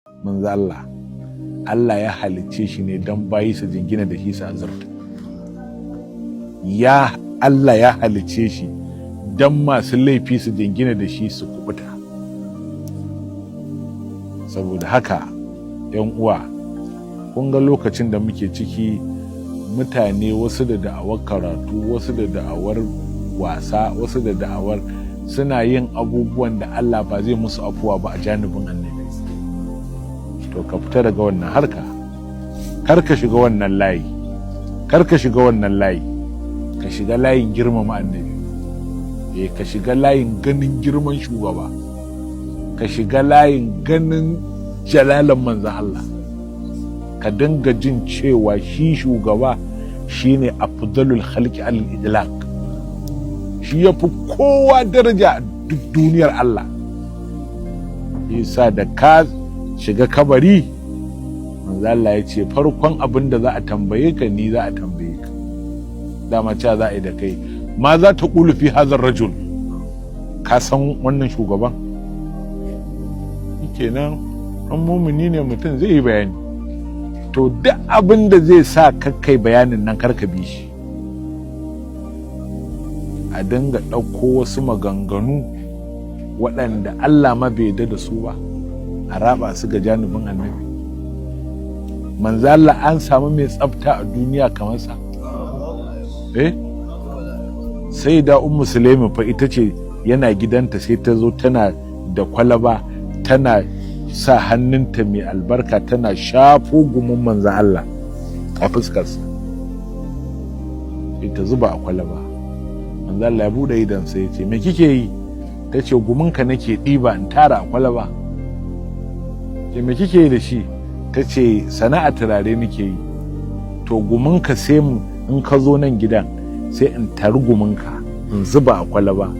Manzo Allah, Allah ya halicce shi ne don bayi su jingina da shi su azurta. Ya Allah ya halicce shi don masu laifi su jingina da shi su kubuta. Saboda haka, yan uwa, kun ga lokacin da muke ciki, mutane wasu da da'awar karatu, wasu da da'awar wasa, wasu da da'awar suna yin abubuwan da Allah ba zai musu afuwa ba a janibin Annabi. To, ka fita daga wannan harka, kar ka shiga wannan layi, kar ka shiga wannan layi. Ka shiga layin girmama Annabi, eh, ka shiga layin ganin girman shugaba, ka shiga layin ganin jalalan manzan Allah. Ka dinga jin cewa shi shugaba shine afdalul khalqi alal itlaq, shi ya fi kowa daraja a duk duniyar Allah. Yasa da ka shiga kabari, manzo Allah ya ce farkon abin da za a tambaye ka, ni za a tambaye ka. Dama cewa za a yi da kai: ma za ta qulu fi hadha rajul? Ka san wannan shugaban? Kenan an mumini ne mutum zai yi bayani. To, duk abin da zai sa kakkai bayanin nan, karka bi shi. A dinga ɗauko wasu maganganu waɗanda Allah ma bai yarda da su ba, a raba su ga janibin Annabi. Manzo Allah, an samu mai tsafta a duniya kamar sa? Eh, sai da Ummu Sulaimi fa ita ce yana gidanta, sai ta zo tana da kwalaba, tana sa hannunta mai albarka tana shafo gumin manzo Allah a fuskarsa, sai ta zuba a kwalaba. Manzo Allah ya bude idan sai ya ce, "Me kike yi?" Ta ce, "Guminka nake ɗiba in tara a kwalaba." Ce, "Me kike yi da shi?" Ta ce, "Sana'a turare nake yi. To, guminka sai mu in ka zo nan gidan, sai in tari guminka in zuba a kwalaba.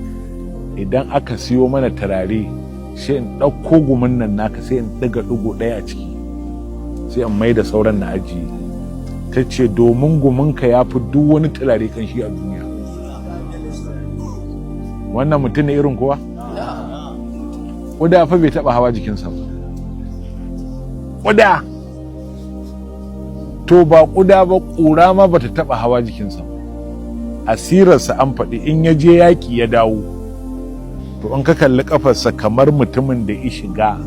Idan aka siyo mana turare, sai in ɗauko gumin nan naka, sai in ɗiga ɗigo ɗaya a ciki, sai in mai da sauran na ajiye." Ta ce, "Domin guminka ya fi duk wani turare kan shi a duniya." Wannan mutum ne irin kowa? Ƙuda fa bai taɓa hawa jikinsa ba, ƙuda. To, ba ƙuda ba, ƙura ma bata taɓa hawa jikinsa ba. Asirarsa an faɗi, in ya je yaƙi ya dawo, to in ka kalli ƙafarsa, kamar mutumin da ya shiga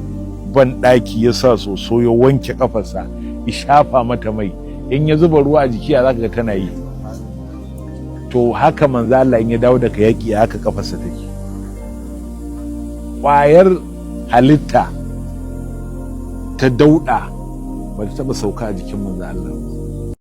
ban ɗaki ya sa soso ya wanke ƙafarsa, ya shafa mata mai, in ya zuba ruwa a jiki, a zaka ga tana yi. To, haka manzo Allah in ya dawo daga yaƙi, haka ƙafarsa take. Ƙwayar halitta ta dauɗa ba ta taɓa sauka a jikin manzo Allah.